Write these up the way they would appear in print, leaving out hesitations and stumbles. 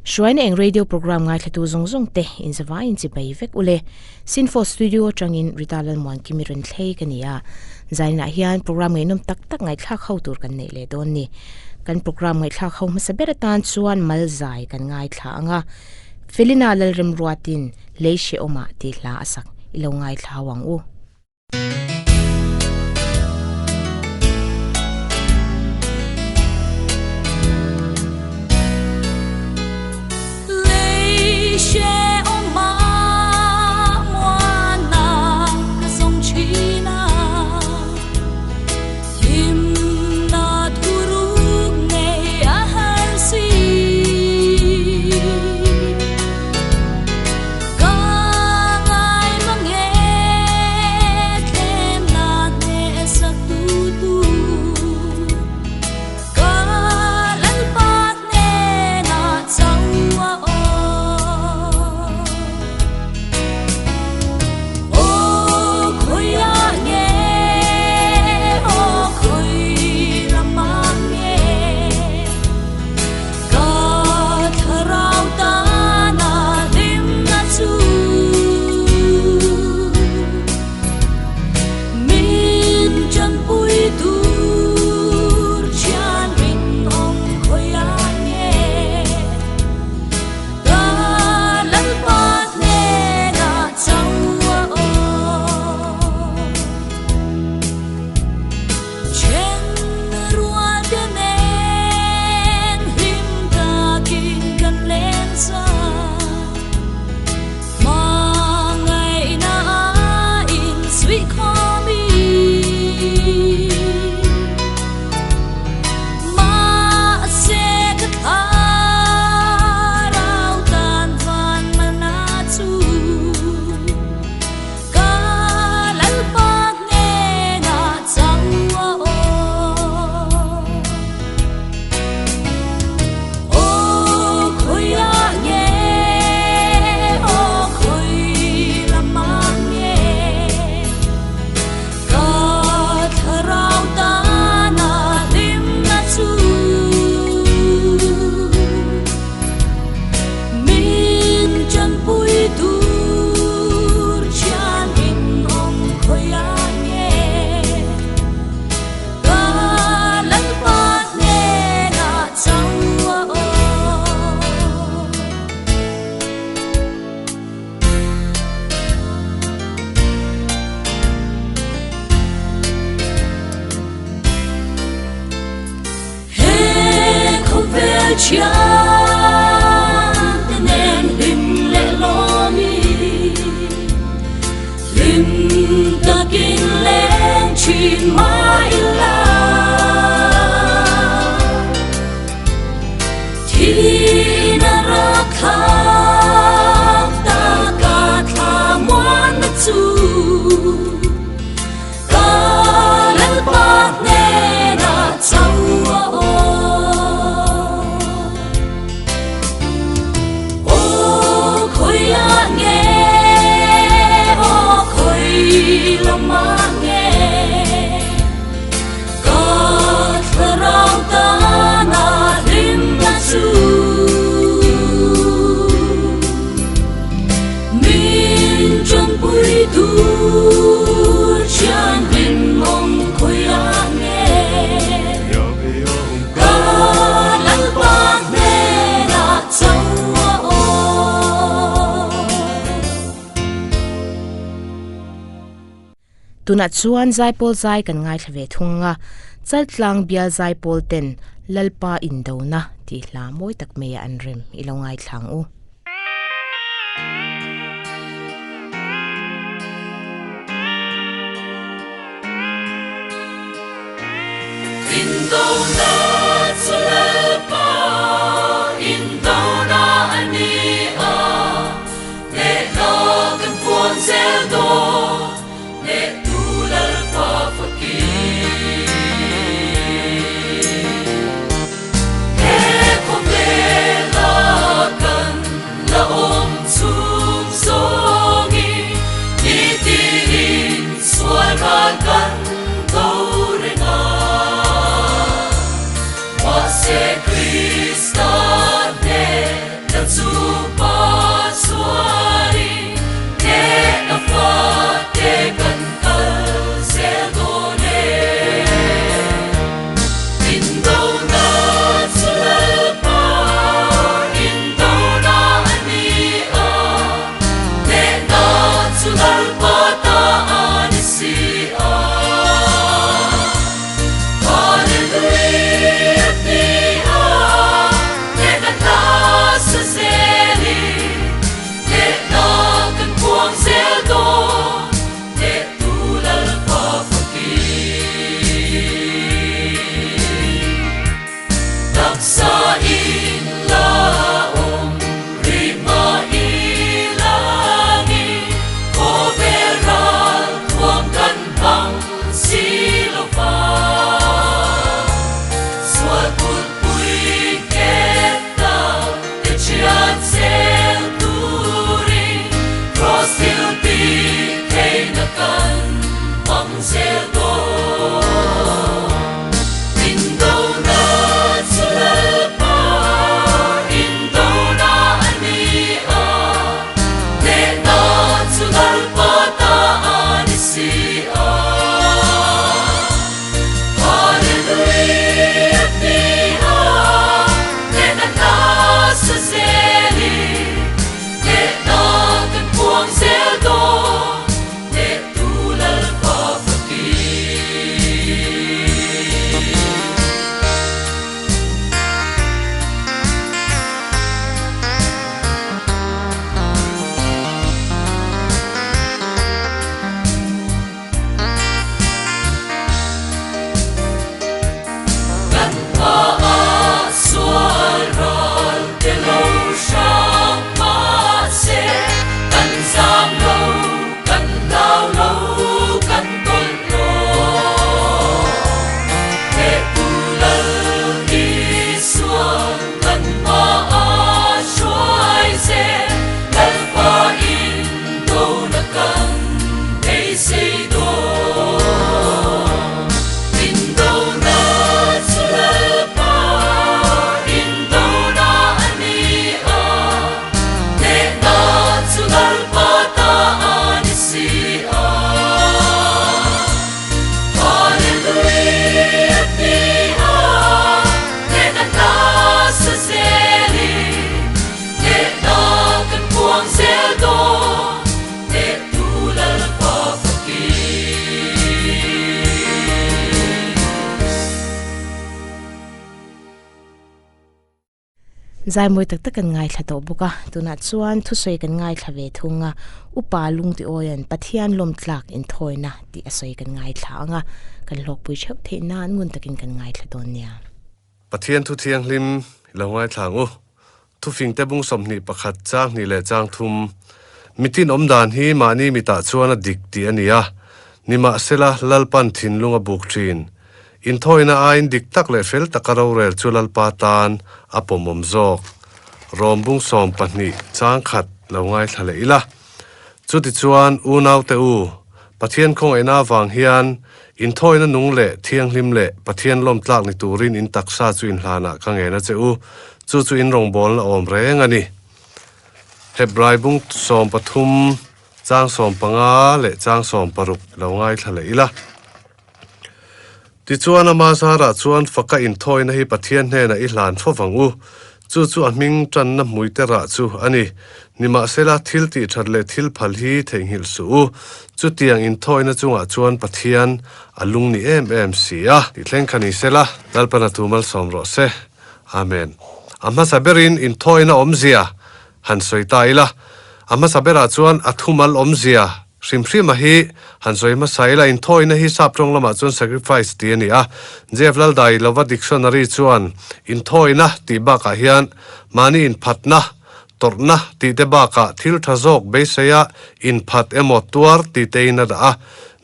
Hruaina eng radio program ngaithlatu zawng zawng te inzavaiin chibai vek ule. Sinfo Studio atangin Rita Lalmuankimi rawn thlei ka ni a. Zaninah hian program ngaihnawm tak tak ngaihthlak ho tur kan neih leh dawn ni. Kan program ngaihthlak ho hmasa ber atan chuan mal zai kan ngaithla ang a. Felina Lalremruatin Lei Hrehawmah tih hla a sak i lo ngaithla ho ang u. Tunah chuan zaipawl zai kan ngaithla ve thung ang a, Chaltlang bial zaipawl ten Lalpa indona tih hla mawi tak mai ah an rem i lo ngaithla ang u. Indona chu Lalpa indona a ni a, hnehna kan puan zel dawn, hnehtu Lalpa fakin. He khawvela kan la awm chhung zawngin nitinin sual ral kan do reng a. Zai mawi tak tak kan ngaithla tawh bawk a, tunah chuan thusawi kan ngaithla ve thung a, Upa Lungtiawia'n Pathian lawmtlak inthawina tih a sawi kan ngaithla ang a, kan hlawkpui theuh theih nan ngun takin kan ngaithla dawn nia. Pathian thu thianghlim i lo ngaithla ang u. Thufingte bung 21 chang hnih leh chang thum. Mitin awm dan hi mahni mitah chuan a dik tih a ni a, nimahsela Lalpan thinlung a buk thin. Inthawina aiin dik tak leh fel taka rorel chu Lalpa tan a pawmawm zawk. Rom bung 12 chang khat lo ngaithla leh ila. Chutichuan unaute u, Pathian khawngaihna avang hian inthawina nung leh thianghlim leh Pathian lawmtlak ni turin in taksa chu inhlanah ka ngen a che u, chu chu in rawngbawlna awm reng a ni. Hebrai bung 13 chang 15 leh chang 16 lo ngaithla leh ila. Tichuan ama zarah chuan faka inthawina hi Pathian hnenah i hlan fo vang u. Chu chu a hming tanna hmuite rah chu a ni. Nimahsela, thil tih that leh thil phal hi theihnghilh suh u. Chutiang inthawina chungah chuan Pathian a lung ni em em si a. Tih thleng kha ni sela, Lalpan a thu malsawm rawh se. Amen. A hmasa berin inthawina awmzia han sawi ta ila. A hmasa berah chuan a thumal awmzia Hrim hrima hi han sawi hmasa ila, inthawina hi sap tawng lamah chuan sacrifice tih a ni a. Jeff Laldai lova dictionary chuan inthawina tih bakah hian mahni inphatna, tawrhna tih te bakah thil tha zawk beiseia inphat emaw tuar tih tein a dah a.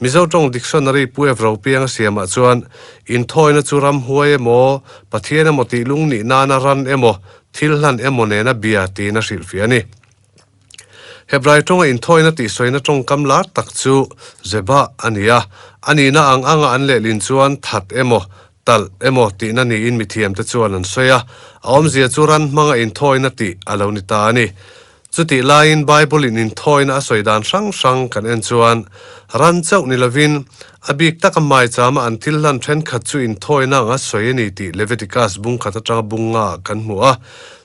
Mizo tawng dictionary Pu Ev Ropianga siamah chuan inthawina chu ramhuai emaw, Pathian emaw tih lung nih nana ran emaw, thil hlan emaw nena bia tiin a hrilhfiah a ni. Hebrai tawnga inthawina tih sawina tawngkam lar tak chu Zebah a ni a, a nihna ang anga an lehlin chuan that emaw, talh emaw tihna niin mithiamte chuan an sawi a, a awmzia chu ran hmanga inthawina tih a lo ni ta a ni. Chutih laiin Bible-in inthawina a sawi dan hrang hrang kan en chuan ran chauh ni lovin a bik taka maichama an thil hlan thenkhat chu inthawina anga sawi a ni tih Leviticus bung khat atanga bung ngaah kan hmu a.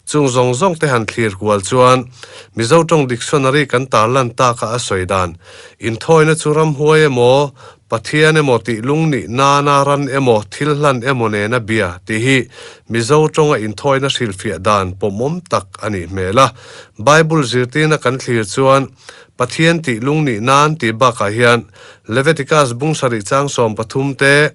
Chung zawng zawng te han thlir kual chuan Mizo tawng dictionary kan tarlan tak a a sawi dan, inthawina chu ramhuai emaw, Pathian emaw tih lung nih nana ran emaw, thil hlan emaw nena bia tih hi Mizo tawnga inthawina hrilhfiah dan pawmawm tak a nih hmel a. Bible zirtirna kan thlir chuan Pathian tih lung nih nan tih bakah hian Leviticus bung sarih chang 13 te,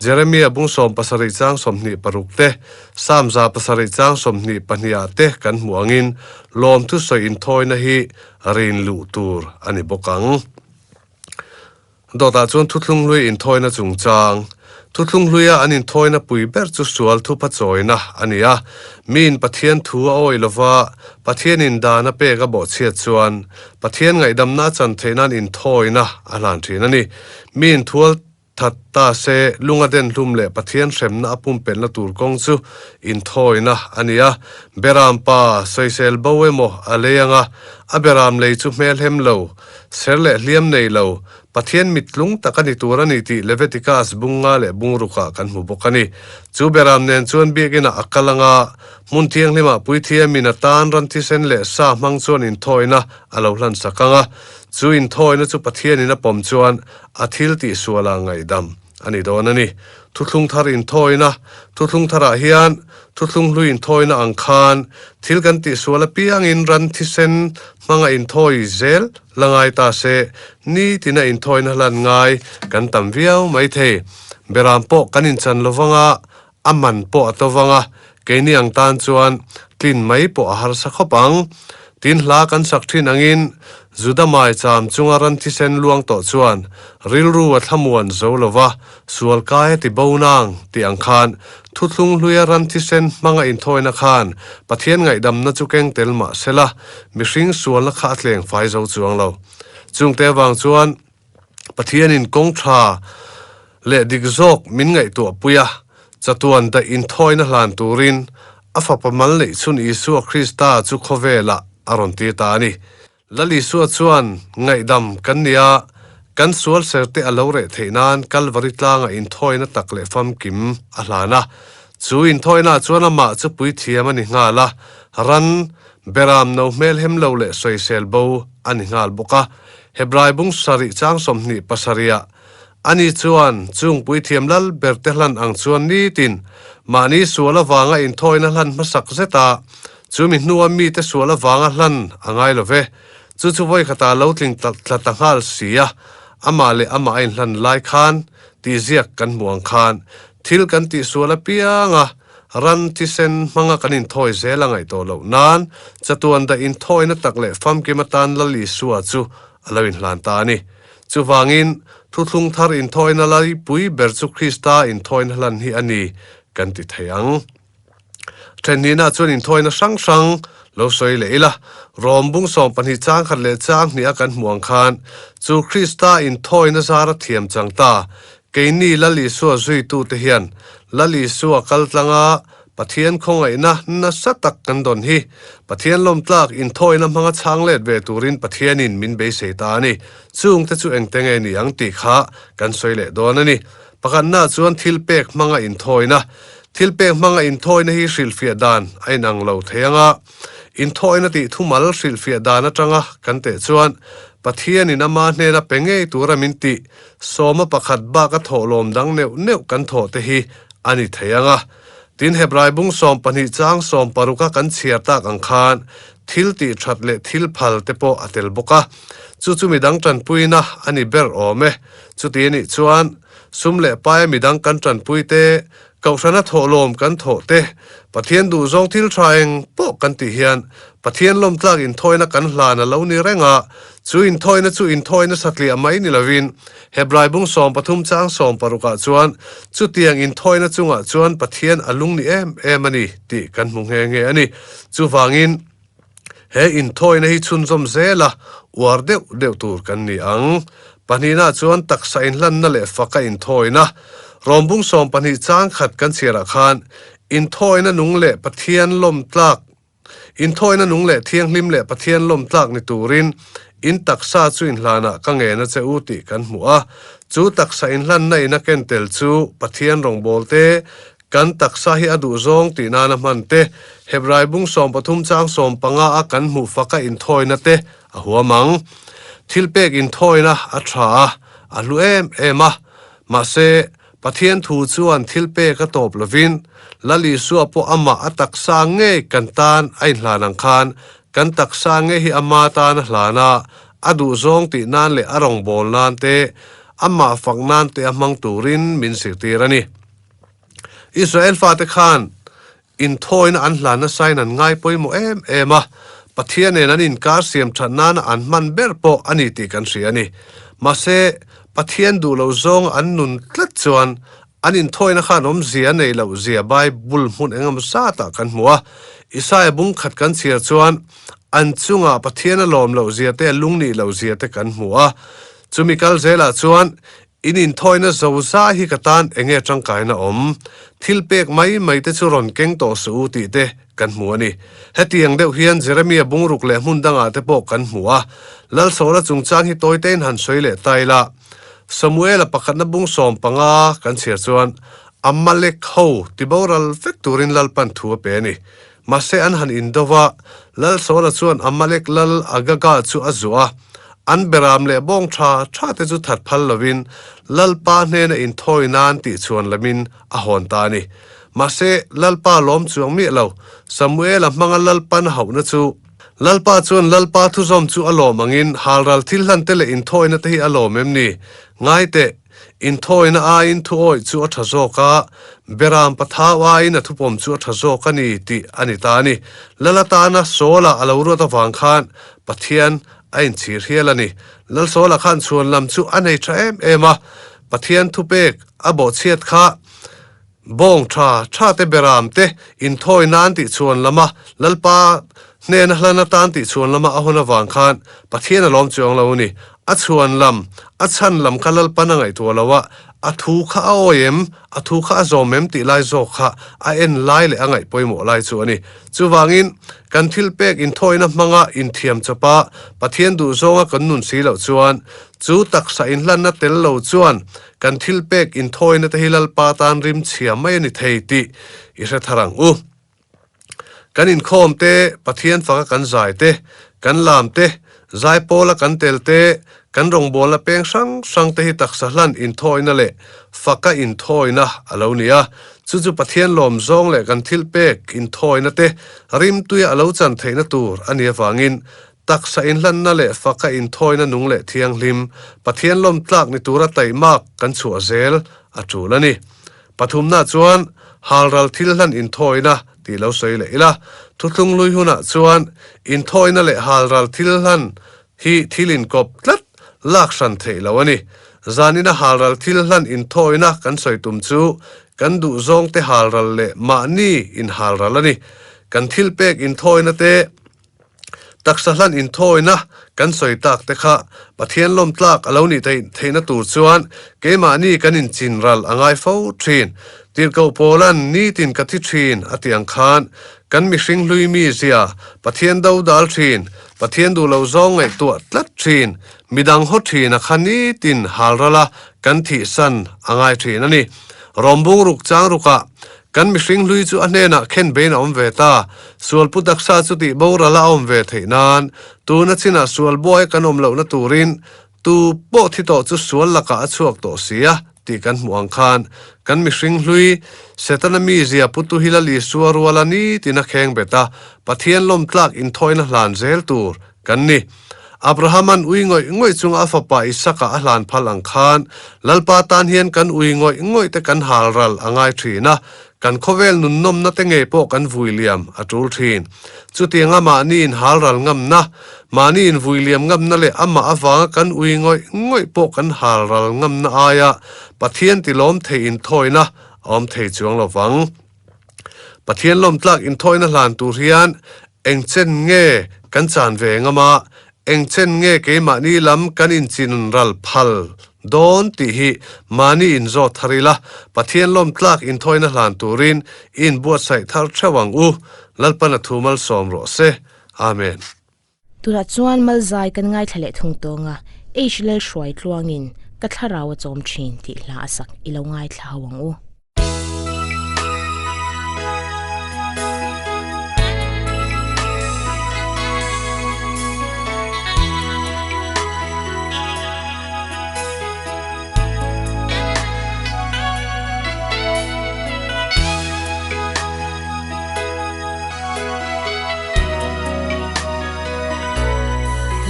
Jeremia bung 17 chang 26 te, Psalm 107 chang 22 ah te kan hmuh angin lawmthu sawi inthawina hi rin luh tur a ni bawk ang. Dawtah chuan thuthlung hlui inthawina chungchang. Thuthlung hluia an inthawina pui ber chu sual thupa chawina a ni a. Miin Pathian thu a awih lova, Pathianin dan a pek a bawhchhiat chuan Pathian ngaihdamna a chan theih nan inthawina a hlan thin a ni. Miin thual That ta se, lung a den hlum leh Pathian hremna a pumpelhna tur kawng chu inthawina a ni a. Beram pa sawisel bo emaw a lei anga, a beram lei chu hmelhem lo, ser leh hliam nei lo, Pathian mittlung tak a ni tur a ni tih Leviticus bung nga leh bung rukah kan hmu bawk a ni. Chu beram nen chuan biakinah a kal anga, hmun thianghlimah puithiamin a tan ran thisen leh sa hmang chuan inthawina a lo hlansak anga, chu inthawina chu Pathianin a pawm chuan A thil tih sualah ngaihdam a ni dawn a ni. Thuthlung thar inthawina, Thuthlung tharah hian thuthlung hlui inthawina ang khan thil kan tih sual apiangin ran thisen hmanga inthawi zel la ngai ta se, nitina inthawina hlan ngai kan tam viau mai thei. Beram pawh kan inchan lovanga, a man pawh a to vang a, keini ang tan chuan tlin mai pawh a harsa khawp ang. Tin hla kan sak thin angin Juda maicham chunga ran thisen luang tawh chuan rilru a thlamuan zo lo va, sual kai a ti bo nang tih ang khan thuthlung hluia ran thisen hmanga inthawina khan Pathian ngaihdamna chu keng tel mah sela mihring sualna kha a tleng fai zo chuang lo. Chungte avang chuan Pathianin kawng tha leh dik zawk min ngaihtuah pui a, chatuan daih inthawina hlan turin a Fapa mal neih chhun Isua Krista chu khawvelah a rawn tir ta a ni. Lal Isua chuan ngaihdam kan ni a, kan sual serte a lo reh theih nan Kalvari tlangah inthawina tak leh famkim a hlan a. Chu inthawinaah chuan amah chu puithiam a ni nghal a, ran, beram no hmelhem lo leh sawisel bo a ni nghal bawk a. Hebrai bung sarih chang 27 ah ani chuan chung puithiam lal ber te hlan ang chuan nitin mahni sual avanga inthawina hlan hmasak zet a. Chu mi hnua mite sual avanga hlan a ngai lo ve. Chu chu vawi khatah lo tling tla ta nghal si a, amah leh amah a inhlan lai khan tih ziak kan hmuh ang khan thil kan tih sual apiang a, ran thisen hmanga kan inthawi zel a ngaih tawh loh nan chatuan dah inthawina tak leh famkim atan Lal Isua chu a lo inhlan ta a ni. Chuvangin, thuthlung thar inthawina laipui ber chu Krista inthawina hlan hi a ni kan ti thei ang. Thenhnihna chuan inthawina hrang hrang lo sawi leh ila, Rom bung 12 chang khat leh chang hnih a kan hmuh ang khan, chu Krista inthawina zara thiam chang ta, keini Lal Isua zuitute hian Lal Isua kal tlanga Pathian khawngaihna nasa tak kan dawn hi. Pathian lawmtlak inthawina hmanga chhang let ve turin Pathianin min beisei ta a ni. Chungte chu engte nge ni ang tih kha kan sawi leh dawn a ni. Pakhatna chuan thilpek hmanga inthawina. Thilpek hmanga inthawina hi hrilhfiah dan a inang lo thei ang a. Inthawina tih thumal hrilhfiah dan atanga kan teh chuan Pathianin ama hnena pe ngei tura min tih sawma pakhat bak a thawhlawm dang neuh neuh kan thawh te hi a ni thei ang a. Tin, Hebrai bung 12 chang 60 a kan chhiar tak ang khan thil tih that leh thil phal te pawh a tel bawk a. Chu chu midang tanpuina a ni ber awm e. Chuti a nih chuan sum leh paia midang kan tanpui te, Kohhrana thawhlawm kan thawh te, Pathian duhzawng thil tha eng pawh kan tih hian Pathian lawmtlak inthawina kan hlan a lo ni reng a, chu inthawina chu inthawina satliah mai ni lovin Hebrai bung 13 chang 60 ah chuan chutiang inthawina chungah chuan Pathian a lung ni em em a ni tih kan hmu nghe nghe a ni. Chuvangin he inthawina hi chhunzawm zela uar deuh deuh tur kan ni ang. Pahnihna chuan taksa inhlanna leh faka inthawina. Rawmbung 12 chang khat kan chhiarah khan inthawina nung leh Pathian lawmtlak Inthawina nung leh thianghlim leh Pathian lawmtlak ni turin in taksa chu inhlanah ka ngen a che u tih kan hmu a. Chu taksa inhlanna in a ken tel chu Pathian rawngbâwl te, kan taksa hi a duh zawng tih nana hman te, Hebrai bung 13 chang 15 a kan hmuh faka inthawina te a huam ang. Thilpek inthawina a tha a, a hlu em em a. Mahse, Pathian thu chuan thil pek a tawp lovin, Lal Isua pawh amah a taksa ngei kan tan a inhlan ang khan, kan taksa ngei hi ama tan a hlan a, a duhzawng tih nan leh a rawngbâwl nan te, amah fak nan te a hmang turin min zirtir a ni. Israel fate khan inthawina an hlan nasain an ngai pawimawh em em a, Pathian nen an inkar siam that nana an hman ber pawh a ni tih kan hria a ni. Mahse, Pathian duh loh zawnga an nun tlat chuan an inthawina khan awmzia a neih loh zia Bible hmun engemaw zatah kan hmu a. Isaia bung khat kan chhiar chuan an chungah Pathian a lawm loh zia te a lungnih loh zia te kan hmu a. Chumi kal zelah chuan In inthawina zo za hi ka tan eng nge tangkaina awm? Thil pek mai mai te chu rawn keng tawh suh u tih te kan hmu a ni. Hetiang deuh hian Jeremia bungruk leh hmun dangah te pawh kan hmu a. Lalsawla chungchang hi tawitein han sawi leh ta ila. Samuela pakhatna bung 15 kan chhiar chuan Amalek ho tiboral vek turin Lalpan thu a pe a ni. Mahse an han indo va, Lalsawla chuan Amalek lal Agaga chu a zuah a. An beram leh bawng tha tha te chu that phal lovin Lalpa hnena inthawi nan tih chhuan lamin a hawn ta a ni. Mahse Lalpa lawm chuang miah lo, Samuela hmanga Lalpan a hauhna chu, Lalpa chuan Lalpa thuzawm chu a lawm angin halral thil hlan te leh inthawina te hi a lawm em ni? Ngai teh! Inthawina aiin thuawih chu a tha zawk a, beram pathau aiin a thupawm chu a tha zawk a ni tih a ni ta a ni. Lal atana Saula a lo ruat avang khan Pathian a inchhir hial a ni. Lal Saula khan chhuan lam chu a nei tha em em a, Pathian thupek a bawhchhiat kha Bawng tha tha te beram te inthawi nan tih chhuan lama Lalpa hnena hlan atan tih chhuan lama a hawn avang khan Pathian a lawm chuang lo a ni. A chhuan lam, a chhan lam kha Lalpan a ngaihtuah lo a, a thu kha a awi em, a thu kha a zawm em tih lai zawk kha a en lai leh a ngaih pawimawh lai chu a ni. Chuvangin, kan thil pek inthawina hmanga inthiam chawpa Pathian duhzawnga kan nun si loh chuan, chu taksa inhlanna tel lo chuan Kan thil pek inthawina te hi Lalpa tan rim chhia mai a ni thei tih i hre thar ang u. Kan inkhawm te, Pathian faka kan zai te, kan lam te, zaipawla kan tel te, Kan rawngbawlna peng hrang hrang te hi taksa hlan inthawina leh faka inthawina a lo ni a. Chu chu Pathian lawm zawng leh kan thil pek inthawina te rimtuia a lo chan theihna tur a nih avangin taksa inhlanna leh faka inthawina nung leh thianghlim Pathian lawm tlak ni tura taihmak kan chhuah zel a tul a ni. Pathumna chuan halral thil hlan inthawina tih lo sawi leh ila. Thuthlung lui hunah chuan inthawina leh halral thil hlan hi thil inkawp tlat lak hran theih lo a ni. Zanina halral thil hlan inthawina kan sawi tum chu kan duhzawng te halral leh mahni inhalral a ni. Kan thil pek inthawina te taksa hlan inthawina kan sawi tak te kha Pathian lawm tlak a lo nih theihna tur chuan keimahni kan inchin ral a ngai fo thin. Tirhkoh Paula'n nitin ka thi thin a tih ang khan kan mihring hlui mi zia Pathian do dal thin, Pathian duh lo zawng ngaihtuah tlat thin, midang haw thin a kha nitin halral a kan thihsan a ngai thin a ni. Rawmbung ruk chang rukah kan mihring hlui chu a hnenah khen bein a awm ve ta. Sualpu taksa chu tih boral a awm ve theih nan tuna chinah sual buai kan awm lohna turin Tu pawh thi tawh chu sual lakah a chhuak tawh si a, tih kan hmuh ang khan, kan mihring hlui, Setana mizia putu hi Lal Isua ruala nitin a kheng bet a, Pathian lawm tlak inthawina hlan zel tur kan ni. Abrahama'n ui ngawih ngawih chunga a fapa Isaka a hlan phal ang khan, Lalpa tan hian kan ui ngawih ngawih te kan hal ral a ngai thin a, kan khawvel nunnawmna te ngei pawh kan vui liam a tul thin. Chutianga mahni inhal ral ngamna, Mahni invui liam ngamna leh amah avanga kan ui ngawih ngawih pawh kan hal ral ngamna aia Pathian tilawm thei inthawina a awm thei chuang lo vang. Pathian lawmtlak inthawina hlan tur hian eng chen nge kan chan ve ngam a, eng chen nge keimahni lam kan inchin ral phal dawn tih hi mahni inzawt thar ila, Pathian lawmtlak inthawina hlan turin i inbuatsaih thar theuh ang u. Lalpan a thu malsawm rawh se. Amen. Tunah chuan Malzai kan ngaithla leh thung tawng a, H Lalhruai tluangin ka thlarau a chawm thin tih hla a sak i lo ngaithla ho ang u.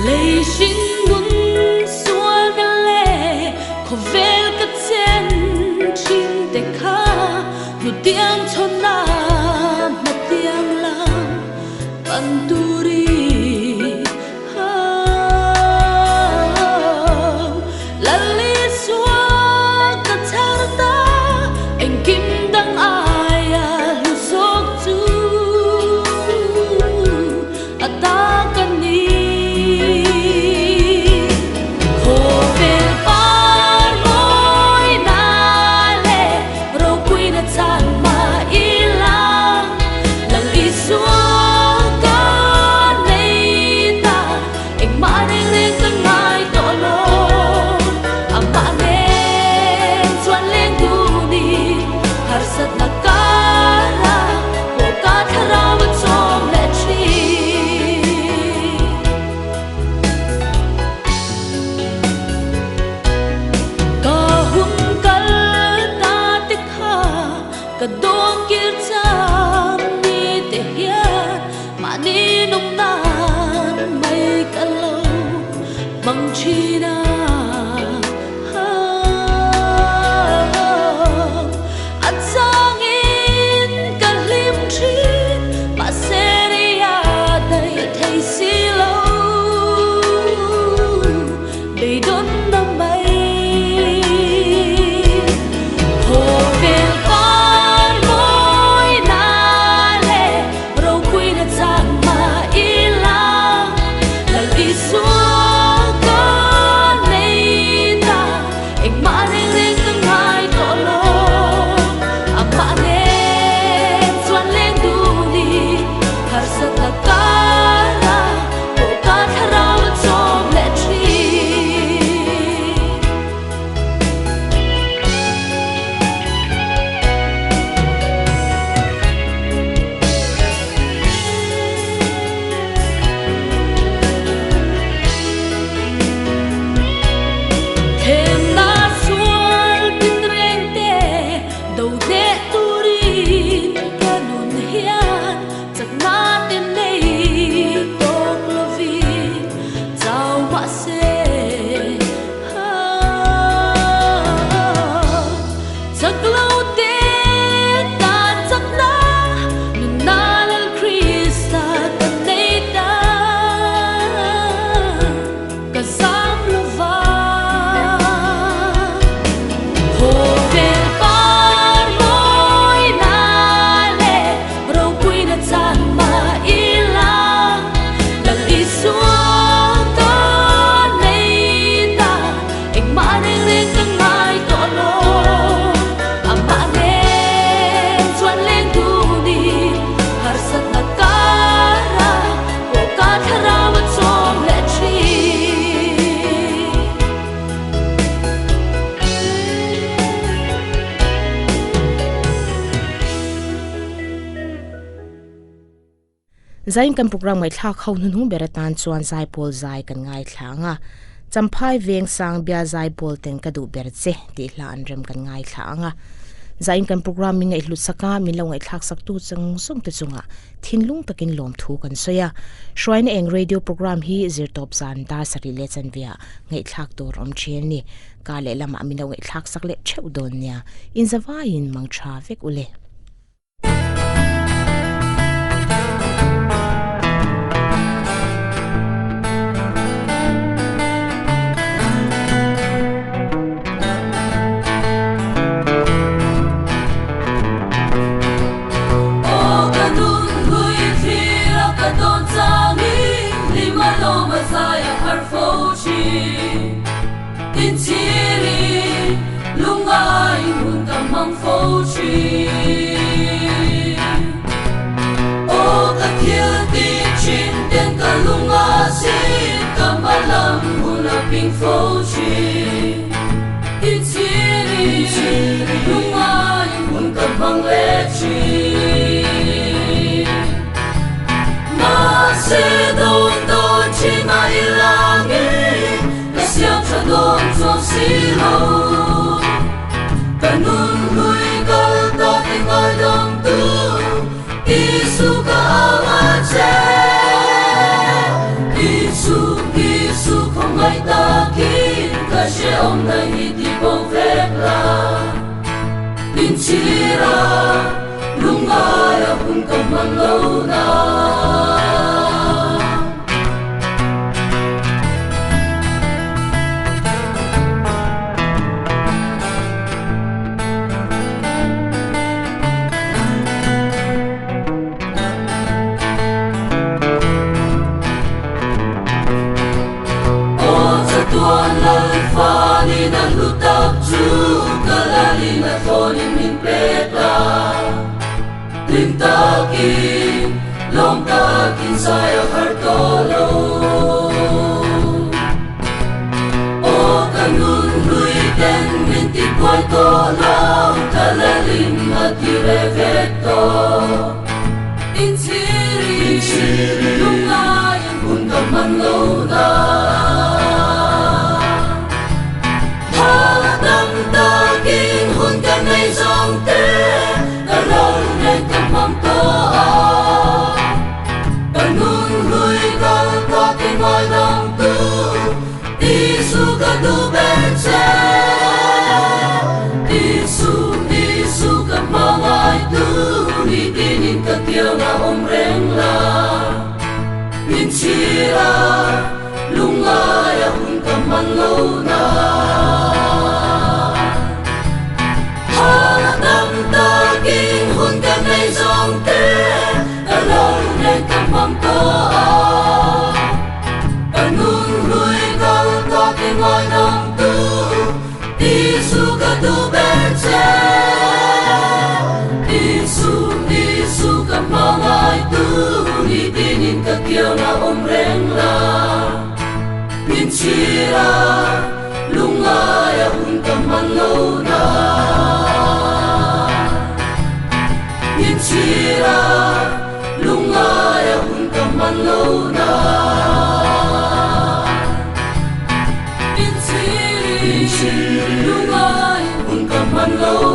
Lei hringnun sualna leh khawvel ka chen thin te kha hnutiang chhawnna hmatiang lam pan turin Lal Isua ka chhar ta, engkim dang aia hlu zawk chu a ta ka ni. Zain kan program ngaihthlak ho hnuhnung ber atan chuan zaipawl zai kan ngaithla ang a. Champhai veng sang bia zaipawl ten ka duh ber che tih hla an rem kan ngaithla ang a. Zain kan program min ngaihhlut sak a, min lo ngaihthlak sak tu zawng zawng te chungah thinlung takin lawmthu kan sawi a. Hruaina eng radio program hi zirtawp zan dar sarih leh chanveah ngaihthlak tur awm thin a ni. Kar leh lamah min lo ngaihthlak sak leh theuh dawn nia. Inzavaiin mang tha vek u le. Lungai hun ka man lo.